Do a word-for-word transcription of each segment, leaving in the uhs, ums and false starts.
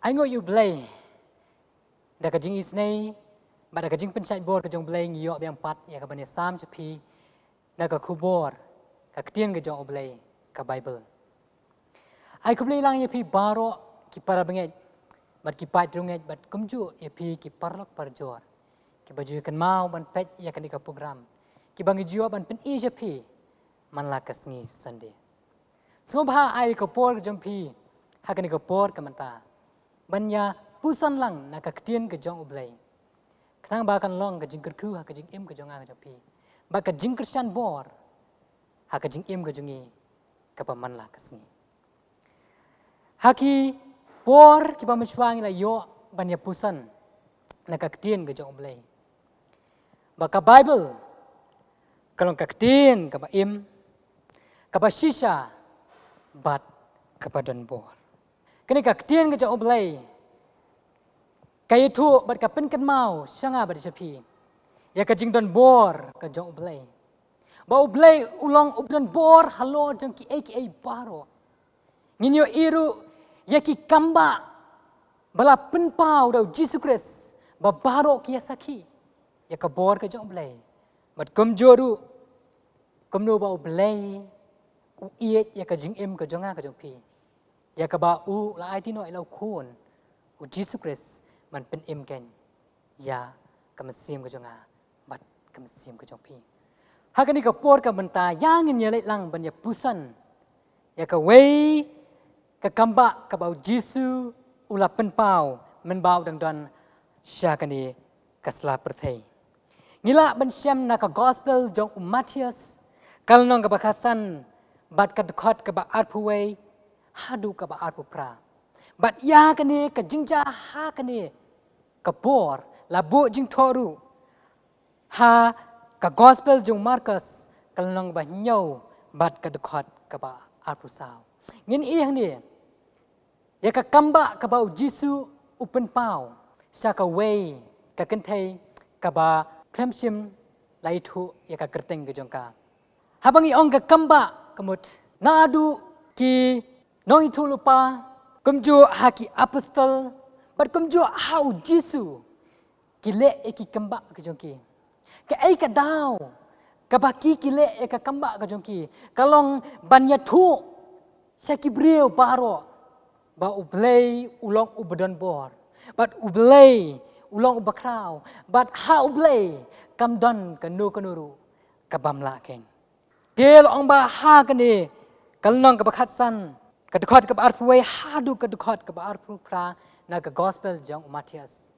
Ai nguh ïa U Blei, da ka jingisynei bad da ka jingpynshait bor ka jong U Blei ngi ïoh biang pat ïa ka ban ïasam sha phi na ka khubor, ka ktien ka jong U Blei, ka Baibl. Ai khublei lang ïa phi baroh ki para bangeit bad ki paid rangeit bad kumjuh ïa phi ki paralok parajor kiba ju kynmaw ban peit ïa kane ka program, kiba ngi ju ïoh ban pyni sha phi man la ka sngi Sunday. Sngewbha ai ka por ka jong phi ha kane ka por ka mynta ban ïa puson lang na ka ktien ka jong U Blei, khnang ba kan long ka jingkyrkhu ha ka jingim ka jong nga ka jong phi, bad ka jingkyrshan bor ha ka jingim ka jong ngi kaba man la ka sngi. Ha ki por kiba mynshuwa ngi la ïoh ban ïa puson na ka ktien ka jong U Blei, ba ka Baibl ka long ka ktien kaba im, kaba shisha bad kaba don bor. Kane ka ktien ka jong U Blei ka ïathuh bad ka pynkynmaw sha nga bad sha phi ïa ka jingdon bor ka jong U Blei, ba U Blei u long uba don bor halor jong kiei kiei baroh. Ngin ïohi ruh ïa ki kambah ba la pynpaw da U Jisu Khrist, ba baroh ki ïa sakhi ïa ka bor ka jong U Blei. Bad kumjuh ruh kumno ba U Blei u ïeit ïa ka jingim ka jong nga ka jong phi, ïa kaba u la aiti noh ïa la u khun U Jisu Khrist ban pynim kein ïa ka mynsiem ka jong nga bad ka mynsiem ka jong phi. Ha kane ka por ka mynta ïa ngin ïa leit lang ban ïa puson ïa kawei ka kambah kaba U Jisu u la pynpaw mynba u dang don sha kane ka sla pyrthei. Ngi lah ban shem na ka gospel jong u Mathaios, ka lynnong kaba khatsan bad ka dkhot kaba arphew wei haduh kaba arphew phra. Bad ïa kane ka jingjia ha kane ka por la buh jingthoh ruh ha ka gospel jong u Markos, ka lynnong ba hynñiew bad ka dkhot kaba arphew saw. Ngin ïohi hangne ïa ka kambah kaba U Jisu u pynpaw sha kawei ka kynthei kaba khlem shym la ithuh ïa ka kyrteng ka jong ka. Haba ngi ong ka kambah, ka mut naduh ki nongïathuhlypa, kumjuh ha ki apostol bad kumjuh ha U Jisu, ki leh ïa ki kambah ka jong ki. Kaei ka daw kaba ki ki leh ïa ka kambah ka jong ki? Ka long ban ïathuh sha ki briew baroh ba U Blei u long uba don bor, bad U Blei u long uba khraw, bad ha U Blei kam don kano kano ruh ka bym lah kein. Te la ong ba ha kane ka lynnong kaba khatsan, ka dkhot kaba arphew wei haduh ka dkhot kaba arphew phra na ka gospel jong u Mathaios,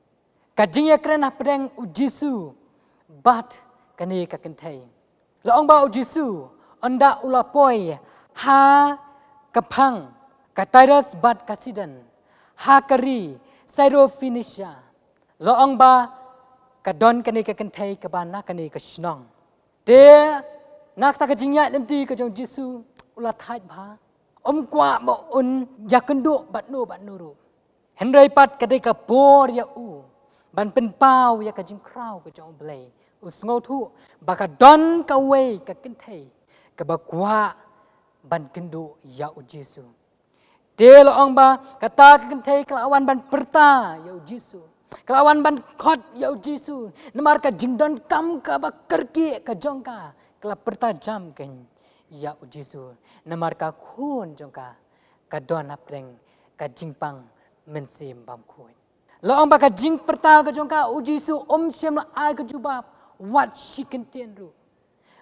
ka jingïakren hapdeng U Jisu bad kane ka kynthei. La ong ba U Jisu, ynda u la poi ha ka phang ka Tirus bad ka Sidon, ha ka ri Syrophoenicia, la ong ba ka don kane ka kynthei kaba na kane ka shnong. Te na kata ka jingïaid lynti ka jong U Jisu, u la thait bha, um kwah ba un ïakynduh bad no bad no ruh. Hynrei pat ka dei ka bor ïa u ban pynpaw ïa ka jingkhraw ka jong U Blei. U sngewthuh ba ka don kawei ka kynthei kaba kwah ban kynduh ïa U Jisu. Te la ong ba kata ka kynthei ka la wan ban pyrta ïa U Jisu, ka la wan ban khot ïa U Jisu namar ka jingdonkam kaba kyrkieh ka jong ka. Ka la pyrta jam kein ïa U Jisu namar ka khun jong ka ka don hapdeng ka jingpang mynsiem bymkhuid. La ong ba ka jingpyrta ka jong ka, U Jisu um shym la ai ka jubab wat shi kyntien ruh.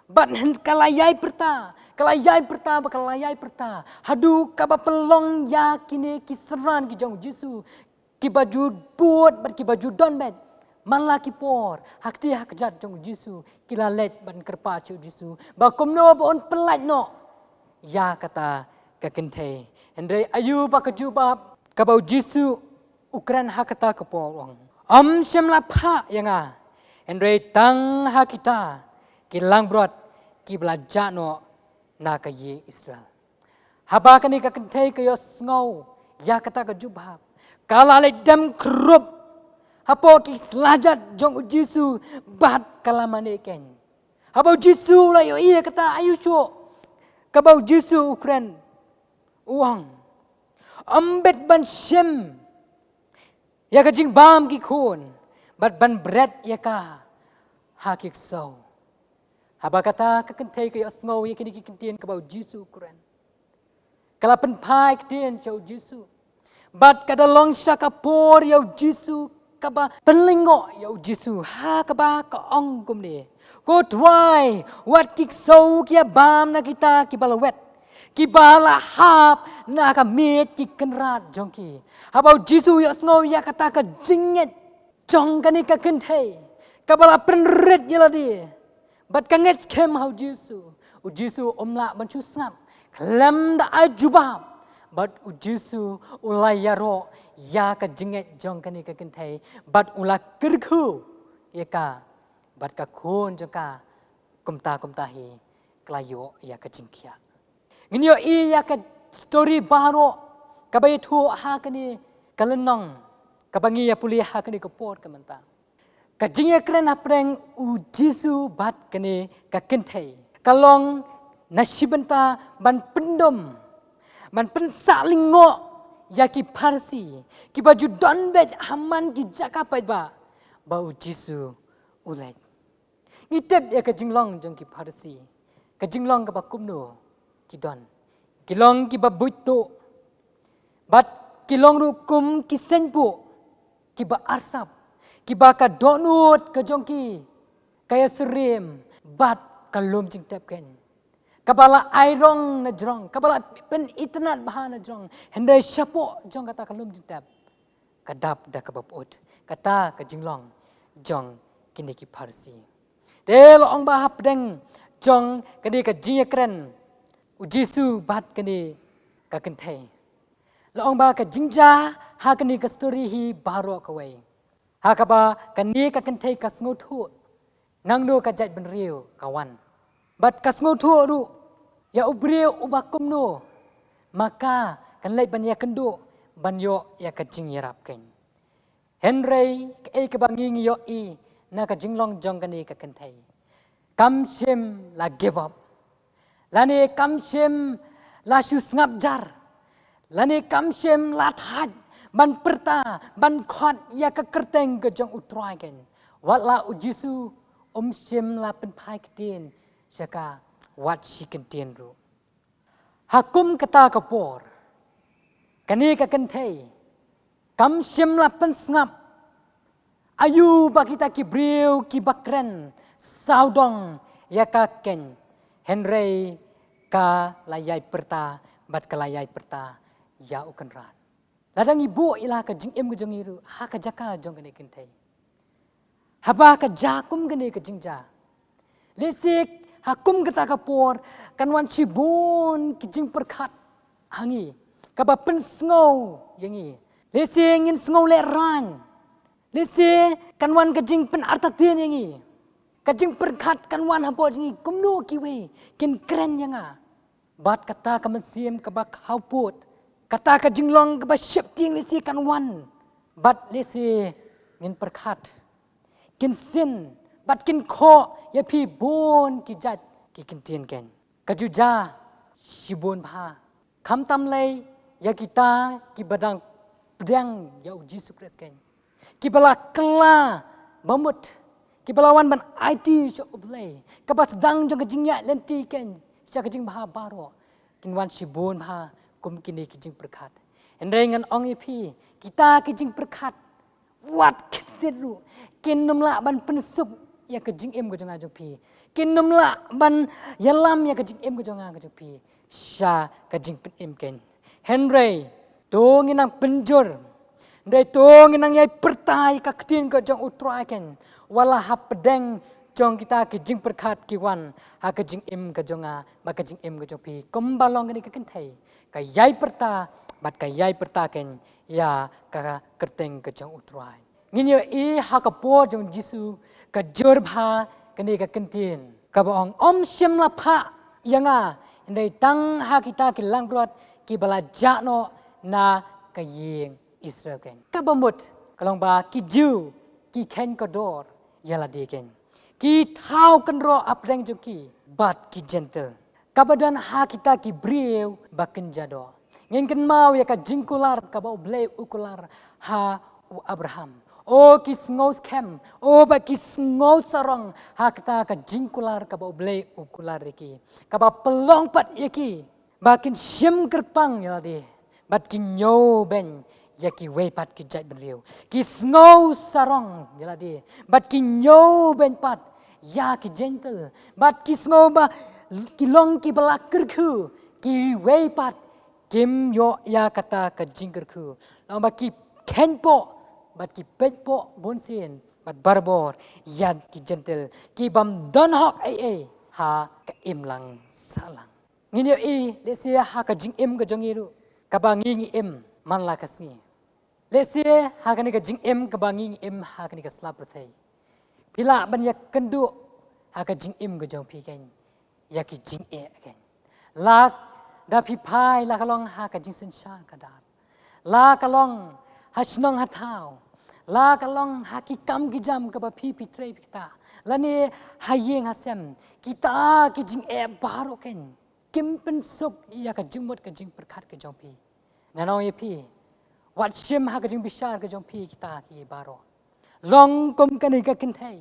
Bad ka la ïai pyrta, ka la ïai pyrta, ba ka la ïai pyrta haduh kaba pynlong ïa kine ki synran ki jong U Jisu, kiba ju bud bad kiba ju don beit man la ki por ha kti ha kjat jong U Jisu, ki la leit ban kyrpad sha U Jisu ba kumno ba un pyllait noh ïa kata ka kynthei. Hynrei aïu ba ka jubab kaba U Jisu u kren ha kata ka por? U ong, um shym la phah ïa nga, hynrei tang ha kita ki langbrot kiba la jah noh na ka ïing Israel. Haba kane ka kynthei ka ïohsngew ïa kata ka jubab, ka la leit dem khrup hapoh ki slajat jong U Jisu bad ka la mane kein. Haba U Jisu u la ïohi ïa kata, aïu shuh kaba U Jisu u kren? U ong, um bit ban shim ïa ka jingbam ki khun, bad ban bret ïa ka ha ki ksew. Haba kata ka kynthei ka ïohsngew ïa kine ki kyntien kaba u Jisu u kren, ka la pynphai ktien sha u Jisu. Bad ka da long sha ka por ïa u Jisu kaba pynlyngngoh ïa u Jisu, ha kaba ka ong kumne: Ko Trai, wat ki ksew ki ïa bam na kita kiba la wet, kiba la hap na ka miej ki kynrad jong ki. Haba u Jisu u ïohsngew ïa kata ka jingngeit jong kane ka kynthei kaba la pynrit ïa lade, bad ka ngeit skhem ha u Jisu, u Jisu um lah ban shu sngap. Khlem da ai jubab, bad u Jisu u la ïaroh ïa ka jingngeit jong kane ka kynthei, bad u la kyrkhu ïa ka, bad ka khun jong ka kumta kumta hi ka la ïoh ïa ka jingkhiah. Ngin ïohi ïa ka story baroh kaba ïathuh ha kane ka lynnong kaba ngi ïa pule ha kane ka por ka mynta. Ka jingïakren hapdeng u Jisu bad kane ka kynthei ka long na shi bynta ban pyndom, ban pynsah lyngngoh ïa ki Pharisi kiba ju don beit ha man ki jaka paidbah ba u Jisu u leit. Ngi tip ïa ka jinglong jong ki Pharisi, ka jinglong kaba kumno ki don. Ki long kiba buit tuh, bad ki long ruh kum ki seng buh kiba arsap, kiba ka dohnud ka jong ki ka ïasyriem bad ka lum jingtep keiñ, kaba la ai rong na jrong, kaba la pynitynnad bha na jrong, hynrei shapoh jong kata ka lum jingtep ka dap da kaba pyut. Kata ka jinglong jong kine ki Pharisi. Te la ong ba hapdeng jong kane ka jingïakren u Jisu bad kane ka kynthei, la ong ba ka jingjia ha kane ka story hi baroh kawei, ha kaba kane ka kynthei ka sngewthuh nangno ka jaitbynriew ka wan, bad ka sngewthuh ruh ïa u briew uba kumno ma ka kan leit ban ïakynduh ban ïoh ïa ka jingïarap keiñ. Hynrei kaei kaba ngi ngi ïohi na ka jinglong jong kane ka kynthei? Kam shym la give up, lane kam shym la shu sngap jar, lane kam shym la thait ban pyrta, ban khot ïa ka kyrteng ka jong u Trai keiñ. Wat la u Jisu um shym la pynphai ktien sha ka wat shi kyntien ruh. Ha kum kata ka por, kane ka kynthei kam shym la pynsngap aïu ba kita ki briew kiba kren sawdong ïa ka keiñ, hynrei ka la ïai pyrta bad ka la ïai pyrta ïa u Kynrad. Lada ngi buh ïa la ka jingim ka jong ngi ruh ha ka jaka jong kane ka kynthei, haba ka jia kum kane ka jingjia, lehse ha kum kata ka por kan wan shibun ki jingpyrkhat ha ngi kaba pynsngew ïa ngi. Lehse ngin sngew lehraiñ. Lehse kan wan ka jingpynartatien ïa ngi. Ka jingpyrkhat kan wan hapoh jong ngi, kumno kiwei kin kren ïa nga. Bad kata ka mynsiem kaba khawpud, kata ka jinglong kaba sheptieng lehse kan wan. Bad lehse ngin pyrkhat, kin sin bad kin khoh ïa phi bun ki jait ki kyntien keiñ. Ka ju jia shibun bha, khamtam lei ïa kita kiba dang pdiang ïa u Jisu Khrist keiñ, kiba la kylla bamut, kiba la wan ban aiti sha U Blei, kaba sdang jong ka jingïaid lynti keiñ sha ka jingbha baroh, kin wan shibun bha kum kine ki jingpyrkhat. Hynrei ngan ong ïa phi, kita ki jingpyrkhat wat khyndiat ruh kin nym lah ban pynsuk ïa ka jingim ka jong nga jong phi. Kin nym lah ban ïalam ïa ka jingim ka jong nga ka jong phi sha ka jingpynim keiñ. Hynrei to ngin nang pynjur, hynrei to ngin nang ïai pyrta ïa ka ktien ka jong U Trai keiñ, wat la hapdeng jong kita ki jingpyrkhat ki wan ha ka jingim ka jong nga bad ka jingim ka jong phi, kumba long kane ka kynthei, ka ïai pyrta bad ka ïai pyrta keiñ ïa ka kyrteng ka jong U Trai. Ngin ïohi ha ka por jong u Jisu ka jur bha kane ka kyntien kaba ong, ym shym la phah ïa nga, hynrei tang ha kita ki langbrot kiba la jah noh na ka ïing Israel keiñ. Kaba mut ka long ba ki Jiw ki kheiñ kordor ïa lade keiñ, ki thaw kynroh hapdeng jong ki bad ki Jentil, kaba don ha kita ki briew ba kynja doh. Ngin kynmaw ïa ka jingkular kaba U Blei u kular ha u Abraham. O ki sngew skhem, o ba ki sngew sarong ha kata ka jingkular kaba U Blei u kular ïa ki, kaba pynlong pat ïa ki ba kin shim kyrpang ïa lade bad kin ñiewbeiñ ïa kiwei pat ki jaitbynriew. Ki sngew sarong ïa lade bad kin ñiewbeiñ pat ïa ki Jentil, bad ki sngew ba ki long kiba la kyrkhu, kiwei pat kim ïoh ïa kata ka jingkyrkhu. Long ba ki kheiñpoh bad ki peit poh bunsien bad barabor ïa ki Jentil, ki bym don hok ei ei ha ka imlang sahlang. Ngin ïohi lehse ha ka jingim ka jong ngi ruh, kaba ngi ngi im man la ka sngi. Lehse ha kane ka jingim kaba ngi ngi im ha kane ka sla pyrthei, phi lah ban ïakynduh ha ka jingim ka jong phi keiñ ïa ki jingeh keiñ. Lada phi phai, la ka long ha ka jingsynshar khadar, la ka long ha shnong ha thaw, la ka long ha ki kam ki jam kaba phi phi trei phi ktah, lane ha ïing ha sem, kita ki jingeh baroh keiñ kim pynsuk ïa ka jingmut ka jingpyrkhat ka jong phi. Ngan ong ïa phi, wat shim ha ka jingbishar ka jong phi kita ki baroh. Long kum kane ka kynthei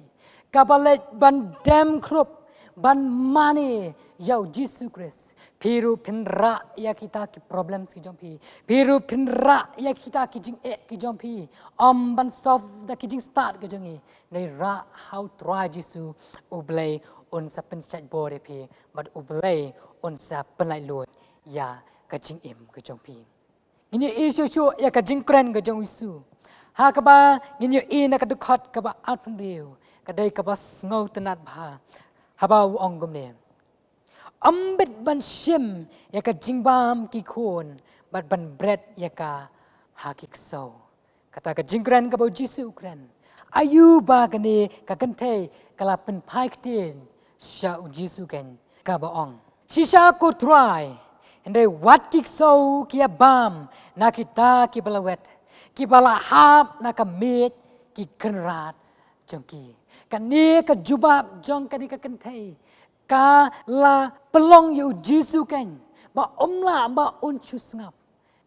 kaba leit ban dem khrup, ban mane ïa U Jisu Khrist. Phi ruh phin rah ïa kita ki problems ki jong phi, phi ruh phin rah ïa kita ki jingeh ki jong phi. Ym ban solve da ki jingstad ki jong ngi. Nai rah ha U Trai Jisu, U Blei un sa pynshait bor ïa phi bad U Blei un sa pynlait luid ïa ka jingim ka jong phi. Ngin ïohi shuh shuh ïa ka jingkren ka jong U Jisu ha kaba ngin ïohi na ka dkhot kaba arphew hynriew, ka dei kaba sngewtynnat bha, haba u ong kumne: Ym bit ban shim ïa ka jingbam ki khun bad ban bret ïa ka ha ki ksew. Kata ka jingkren kaba U Jisu u kren. Aïu ba kane ka kynthei ka la pynphai ktien sha U Jisu keiñ, kaba ong: Shisha ko Trai, hynrei wat ki ksew ki ïa bam na kita kiba la wet, kiba la hap na ka miej ki kynrad jong ki. Kane ka jubab jong kane ka kynthei ka la pynlong ïa U Jisu keiñ ba um lah ba un shu sngap.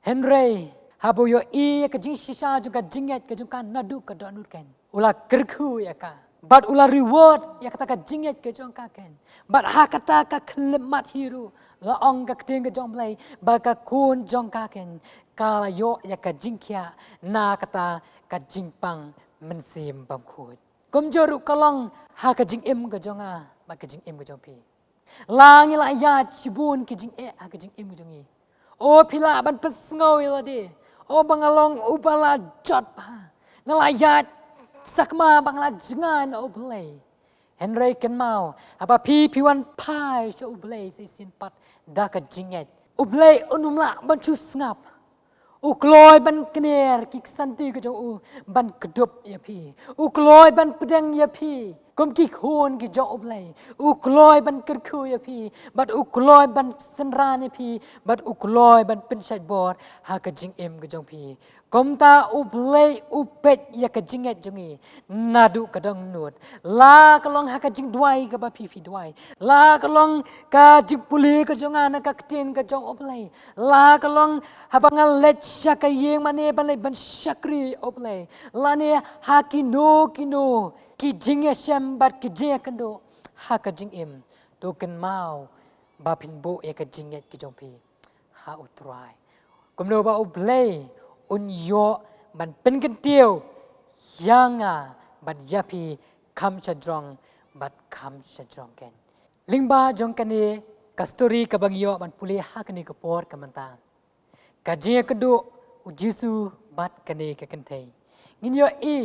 Hynrei haba u ïohi ïa ka jingshisha jong ka jingngeit ka jong ka naduh ka dohnud keiñ, u la kyrkhu ïa ka bad u la reward ïa kata ka jingngeit ka jong ka keiñ. Bad ha kata ka khyllipmat hi ruh, la ong ka ktien ka jong U Blei ba ka khun jong ka keiñ ka la ïoh ïa ka jingkhiah na kata ka jingpang mynsiem bymkhuid. Kumjuh ruh ka long ha ka jingim ka jong nga bad ka jingim ka jong phi. La ngi la ïaid shibun ki jingeh ha ka jingim ka jong ngi. O, phi lah ban pynsngew ïa lade, o, ba nga long uba la jot bha, nga la ïaid sakma ba nga la jngai na U Blei. Hynrei kynmaw, haba phi phi wan phai sha U Blei sa shisien pat da ka jingngeit, U Blei un ym lah ban shu sngap. U kloi ban kner ki ksanti ka jong u ban kdup ïa phi. U kloi ban pdiang ïa phi kum ki khun ki jong U Blei. U kloi ban kyrkhu ïa phi bad u kloi ban synran ïa phi bad u kloi ban pynshait bor ha ka jingim ka jong phi. Kumta U Blei u peit ïa ka jingngeit jong ngi naduh ka dohnud. La ka long ha ka jingduwai kaba phi phi duwai, la ka long ka jingpule ka jong nga na ka ktien ka jong U Blei, la ka long haba nga leit sha ka ïing mane ban leit ban shakri U Blei, lane ha kino kino ki jingïashem bad ki jingïakynduh ha ka jingim, to kynmaw ba phin buh ïa ka jingngeit ka jong phi ha U Trai. Kumno ba U Blei un ïoh ban pynkyntiew ïa nga bad ïa phi kham shajrong bad kham shajrong keiñ. Lyngba jong kane ka story kaba ngi ïoh ban pule ha kane ka por ka mynta, ka jingïakynduh U Jisu bad kane ka kynthei, ngin ïohi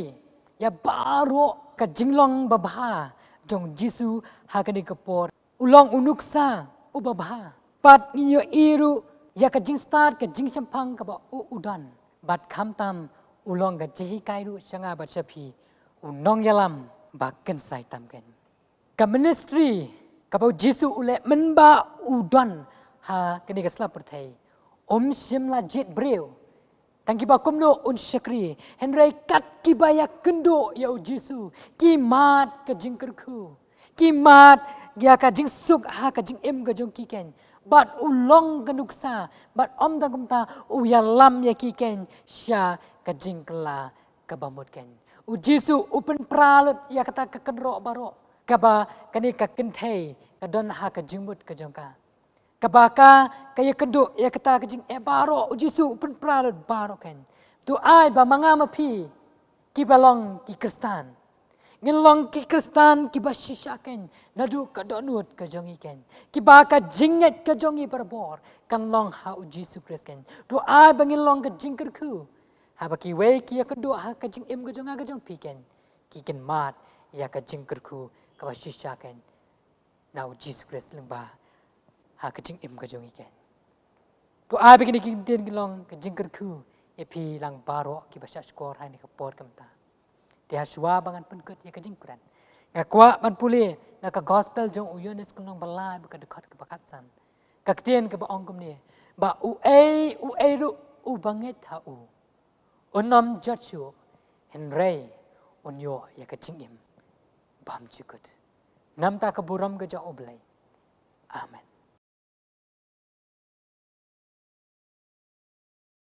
ïa baroh ka jinglong babha jong U Jisu ha kane ka por. U long u nuksa uba bha. Bad ngin ïohi ruh ïa ka jingstad ka jingshemphang kaba u u don. Bad khamtam u long ka jinghikai ruh sha nga bad sha phi, u nongïalam ba kynsai tam keiñ. Ka ministry kaba U Jisu u leh mynba u don ha kane ka sla pyrthei, um shym la jied briew. Tang kiba kumno un shakri, hynrei kat kiba ïakynduh ïa U Jisu, ki mad ka jingkyrkhu, ki mad ïa ka jingsuk ha ka jingim ka jong ki keiñ. Bad u long ka nuksa, bad ym tang kumta, u ïalam ïa ki keiñ sha ka jingkylla kaba mut keiñ. U Jisu u pynpra lut ïa kata ka kynroh baroh, kaba kane ka kynthei ka don ha ka jingmut ka jong ka. Kaba ka, ka ïakynduh ïa kata ka jingeh baroh, u Jisu u pynpra lut baroh keiñ. To ai ba ma nga ma phi, kiba long ki Khristan, ngin long ki Khristan kiba shisha keiñ, naduh ka dohnud ka jong ngi keiñ. Kiba ka jingngeit ka jong ngi barabor kan long ha u Jisu Khrist keiñ. To ai ba ngin long ka jingkyrkhu, haba kiwei ki ïakynduh ha ka jingim ka jong nga ka jong phi keiñ, ki kynmaw ïa ka jingkyrkhu kaba shisha keiñ na u Jisu Khrist lyngba ha ka jingim ka jong ngi keiñ. To ai ba kine ki ktien kin long ka jingkyrkhu ïa phi lang baroh kiba shah shkor ha kane ka por ka mynta. Te ha shuwa ba ngan pynkut ïa ka jingkren, nga kwah ban pule na ka gospel jong u Ïoannis ka lynnong ba lai bad ka dkhot kaba khatsan. Ka ktien kaba ong kumne, ba uei uei ruh uba ngeit ha u, un ym jot shuh, hynrei un ïoh ïa ka jingim bymjukut. Namar ka burom ka jong U Blei,